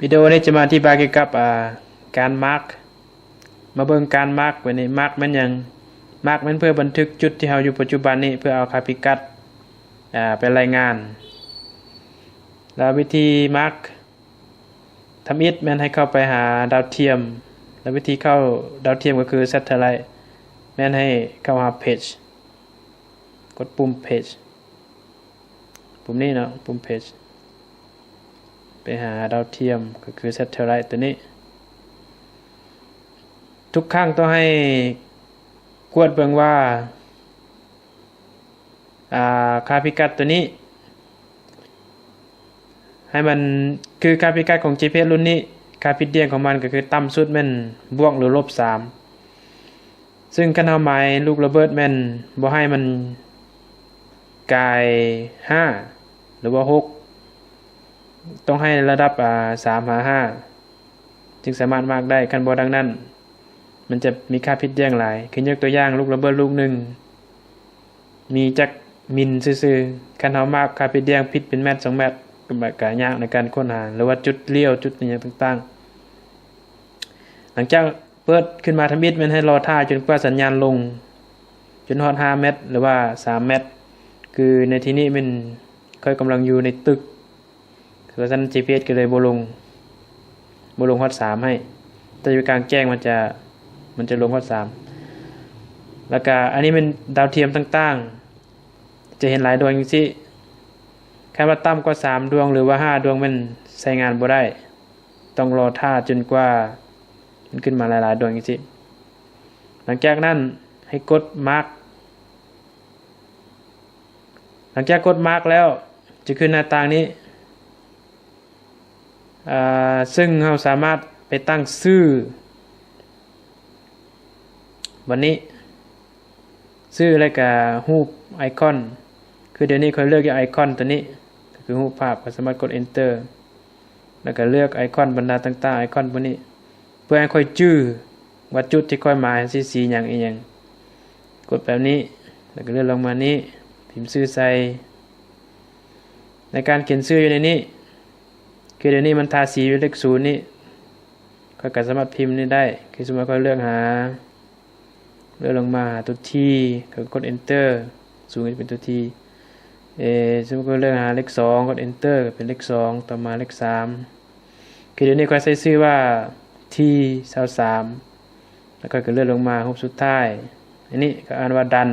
ວິດີໂອນີ້ຈະມາອະທິບາຍກ່ຽວກັບ ອາ ການມາກ. ມາເບິ່ງການມາກ. ບາດນີ້ມາກແມ່ນຫຍັງ? ມາກແມ່ນເພື່ອບັນທຶກຈຸດທີ່ເຮົາຢູ່ປັດຈຸບັນນີ້ ເພື່ອເອົາຄ່າພິກັດ ອາ ໄປລາຍງານ. ແລ້ວວິທີມາກທຳອິດແມ່ນໃຫ້ເຂົ້າໄປຫາດາວທຽມ ແລ້ວວິທີເຂົ້າດາວທຽມກໍຄື Satellite ແມ່ນໃຫ້ເຂົ້າຫາ Page ກົດປຸ່ມ Page ປຸ່ມນີ້ເນາະ ປຸ່ມ Page ໄປຫາດາວທຽມ ກໍຄື Satellite ຕົວນີ້. ທຸກຄັ້ງຕ້ອງໃຫ້ກວດເບິ່ງວ່າ ອາ ຄ່າພິກັດຕົວນີ້ ໃຫ້ມັນ ຄືຄ່າພິກັດຂອງ GPS ລຸ້ນນີ້ ຄ່າຜິດດ່ຽງຂອງມັນກໍຄືຕ່ຳສຸດແມ່ນບວກ ຫຼື ລົບສາມ. ຊຶ່ງຄັນເຮົາໝາຍລູກລະເບີດແມ່ນບໍ່ໃຫ້ມັນກາຍຫ້າ ຫຼືວ່າຫົກ ຕ້ອງໃຫ້ລະດັບ ອາ ສາມຫາຫ້າ ຈຶ່ງສາມາດມາກໄດ້. ຄັນບໍ່ດັ່ງນັ້ນ ມັນຈະມີຄ່າຜິດດ່ຽງຫຼາຍ. ຄືຍົກຕົວຢ່າງ ລູກລະເບີດລູກໜຶ່ງມີຈັກມິນຊື່ໆ ຄັນເຮົາມາກຄ່າຜິດດ່ຽງຜິດເປັນແມັດ ສອງແມັດ ກໍ ກໍຍາກໃນການຄົ້ນຫາ ຫຼືວ່າຈຸດລ້ຽວ ຈຸດອີ່ຫຍັງຕ່າງໆ. ຫຼັງຈາກເປີດຂຶ້ນມາທຳອິດ ແມ່ນໃຫ້ລໍຖ້າຈົນກວ່າສັນຍານລົງ ຈົນຮອດຫ້າແມັດ ຫຼືວ່າສາມແມັດ. ຄືໃນທີ່ນີ້ແມ່ນຂ້ອຍກຳລັງຢູ່ໃນຕຶກ ຄືວ່າຊັ້ນ GPS ກໍເລີຍບໍ່ລົງ ບໍ່ລົງຮອດສາມໃຫ້. ແຕ່ຢູ່ກາງແຈ້ງມັນຈະ ມັນຈະລົງຮອດສາມ. ແລ້ວກະອັນນີ້ແມ່ນດາວທຽມຕ່າງໆ ຈະເຫັນຫຼາຍດວງຈັ່ງຊີ້. ຄັນວ່າຕ່ຳກວ່າສາມດວງ ຫຼືວ່າຫ້າດວງ ແມ່ນໃຊ້ງານບໍ່ໄດ້. ຕ້ອງລໍຖ້າຈົນກວ່າມັນຂຶ້ນມາຫຼາຍໆດວງຈັ່ງຊີ້. ຫຼັງຈາກນັ້ນໃຫ້ກົດມາກ. ຫຼັງຈາກກົດມາກແລ້ວ ຈະຂຶ້ນໜ້າຕ່າງນີ້ ອາ ຊຶ່ງເຮົາສາມາດໄປຕັ້ງຊື່ ບາດນີ້ຊື່ ແລ້ວກະຮູບໄອຄອນ. ຄືດຽວນີ້ຂ້ອຍເລືອກຢູ່ໄອຄອນຕົວນີ້ ກໍຄືຮູບພາບ. ຂ້ອຍສາມາດກົດ Enter ແລ້ວກໍເລືອກໄອຄອນບັນດາຕ່າງໆ ໄອຄອນພວກນີ້ ເພື່ອໃຫ້ຂ້ອຍຈື່ວ່າຈຸດທີ່ຂ້ອຍໝາຍຊິສີຫຍັງອີ່ຫຍັງ. ກົດແບບນີ້ ແລ້ວກໍເລື່ອນລົງມານີ້ ພິມຊື່ໃສ່. ໃນການຂຽນຊື່ຢູ່ໃນນີ້ ຄືດຽວນີ້ມັນທາສີຢູ່ເລກສູນນີ້ ຂ້ອຍກໍສາມາດພິມນີ້ໄດ້. ຄືສົມມຸດຂ້ອຍເລືອກຫາ ເລື່ອນລົງມາຫາຕົວ T ກໍກົດ Enter ສູນກໍຈະເປັນຕົວ T. ເອີ ສົມມຸດຂ້ອຍເລືອກຫາເລກສອງ ກົດ Enter ກໍເປັນເລກສອງ ຕໍ່ມາເລກສາມ. ຄືດຽວນີ້ຂ້ອຍໃສ່ຊື່ວ່າ T ຊາວສາມ ແລ້ວຂ້ອຍກໍເລື່ອນລົງມາຮູບສຸດທ້າຍ. ອັນນີ້ກໍອ່ານວ່າ Done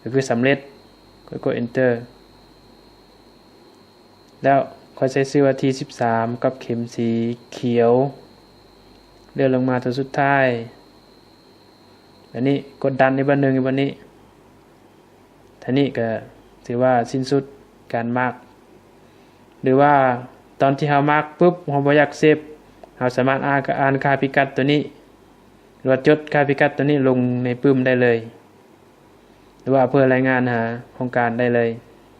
ກໍຄືສຳເລັດ. ຂ້ອຍກົດ Enter ແລ້ວຂ້ອຍໃສ່ຊື່ວ່າ T ສິບສາມ ກັບເຂັມສີຂຽວ ເລື່ອນລົງມາຕົວສຸດທ້າຍ. ອັນນີ້ກົດ Done ອີກບາດໜຶ່ງ ອີກບາດນີ້. ເທົ່ານີ້ກໍຖືວ່າສິ້ນສຸດການມາກ. ຫຼືວ່າຕອນທີ່ເຮົາມາກປຶບ ເຮົາບໍ່ຢາກເຊບ ເຮົາສາມາດອ່ານ ອ່ານຄ່າພິກັດຕົວນີ້ ຫຼືວ່າຈົດຄ່າພິກັດຕົວນີ້ລົງໃນປຶ້ມໄດ້ເລີຍ ຫຼືວ່າເພື່ອລາຍງານຫາຫ້ອງການໄດ້ເລີຍ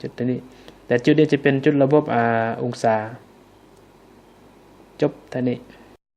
ຈຸດຕົວນີ້. ແຕ່ຈຸດນີ້ຈະເປັນຈຸດລະບົບ ອາ ອົງສາ. ຈົບເທົ່ານີ້.